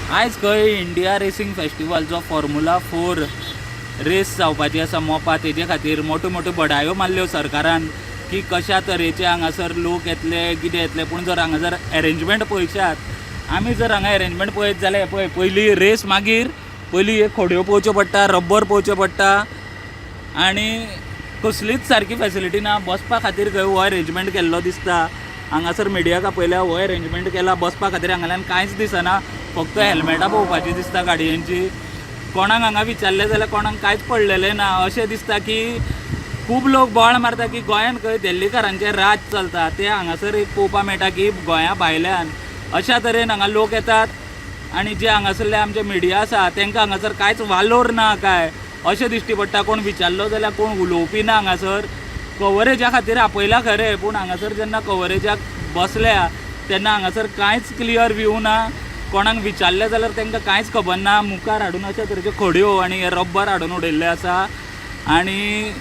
आयज खंय India racing festival जो फॉर्मुला 4 रेस जावपाची आसा मोपा, तेजे खातीर मोट्यो मोट्यो बडायो मारल्यो सरकारान की कशा तरेचे हांगासर लोक येतले, कितें येतले. पूण जर हांगा जर एरेंजमेंट पळयशात, आमी जर हांगा एरेंजमेंट पळयत जाल्यार पळय, पयली रेस, मागीर पयली एक खोडयो पळोवच्यो पडटा, रब्बर पळोवचें पडटा आनी कसलीच सारकी फेसिलिटी ना. बसपा खातीर खंय हो एरेंजमेंट केल्लो दिसता. हांगासर मिडियाक आपयल्या, हो एरेंजमेंट केला बसपा खातीर. हांगाल्यान कांयच दिसना, फक्त हेल्मेटां पळोवपाची दिसता गाडयांची. कोणाक हांगा विचारलें जाल्यार कोणाक कांयच पडलेलें ना. अशें दिसता की खूब लोक बोवाळ मारता की गोंयांत खंय दिल्लीकारांचें राज चलता. तें हांगासर एक पळोवपाक मेळटा की गोंया भायल्यान अशा तरेन हांगा लोक येतात आनी जे हांगासरले आमचे मिडिया आसा तांकां हांगासर कांयच वालोर ना काय अशें दिश्टी पडटा. कोण विचारलो जाल्यार कोण उलोवपी ना. हांगासर कवरेजा खातीर आपयला खरें, पूण हांगासर जेन्ना कवरेजाक बसल्या तेन्ना हांगासर कांयच क्लियर व्यू ना. कोणाक विचारलें जाल्यार तांकां कांयच खबर ना. मुखार हाडून अशा तरेच्यो खड्यो आनी हे रब्बर हाडून उडयल्लें आसा आनी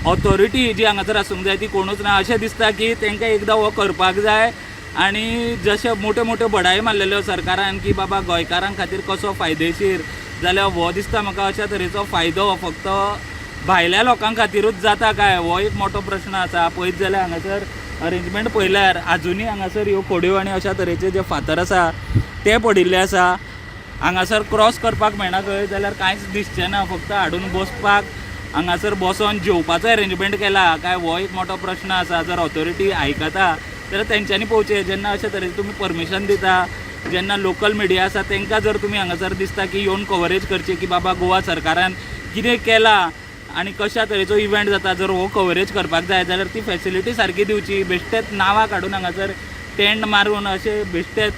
ऑथॉरिटी जी हांगासर आसूंक जाय ती कोणूच ना. अशें दिसता की तांकां एकदां हो करपाक जाय. आनी जशे मोट्यो मोट्यो बडायो मारलेल्यो सरकारान की बाबा गोंयकारां खातीर कसो फायदेशीर, जाल्यार हो दिसता म्हाका अशा तरेचो फायदो फक्त भायल्या लोकां खातीरूच जाता काय, हो एक मोठो प्रश्न आसा. पळयत जाल्यार हांगासर अरेंजमेंट पळयल्यार आजुनूय हांगासर ह्यो खोड्यो आनी अशा तरेचे जे फातर आसा ते पडिल्ले आसा. हांगासर क्रॉस करपाक मेळना खंय जाल्यार कांयच दिसचें ना. फक्त हाडून बसपाक हांगासर बसोन जेवपाचो एरेंजमेंट केला काय, हो एक मोठो प्रश्न आसा. जर ऑथॉरिटी आयकता जाल्यार तेंच्यांनी पळोवचें. जेन्ना अशे तरेन तुमी परमिशन दिता, जेन्ना लोकल मिडिया आसा तांकां जर तुमी हांगासर दिसता की येवन कवरेज करची की बाबा गोवा सरकारान कितें केलां आनी कशा तरेचो इव्हेंट जाता, जर हो कवरेज करपाक जाय जाल्यार ती फेसिलिटी सारकी दिवची. बेश्टेच नांवां काडून हांगासर टेंट मारून अशें बेश्टेच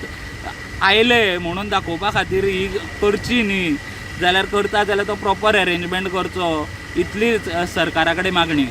आयले म्हणून दाखोवपा खातीर ही करची न्ही. जाल्यार करता जाल्यार तो प्रोपर एरेंजमेंट करचो, इतलीच सरकारा कडेन मागणी.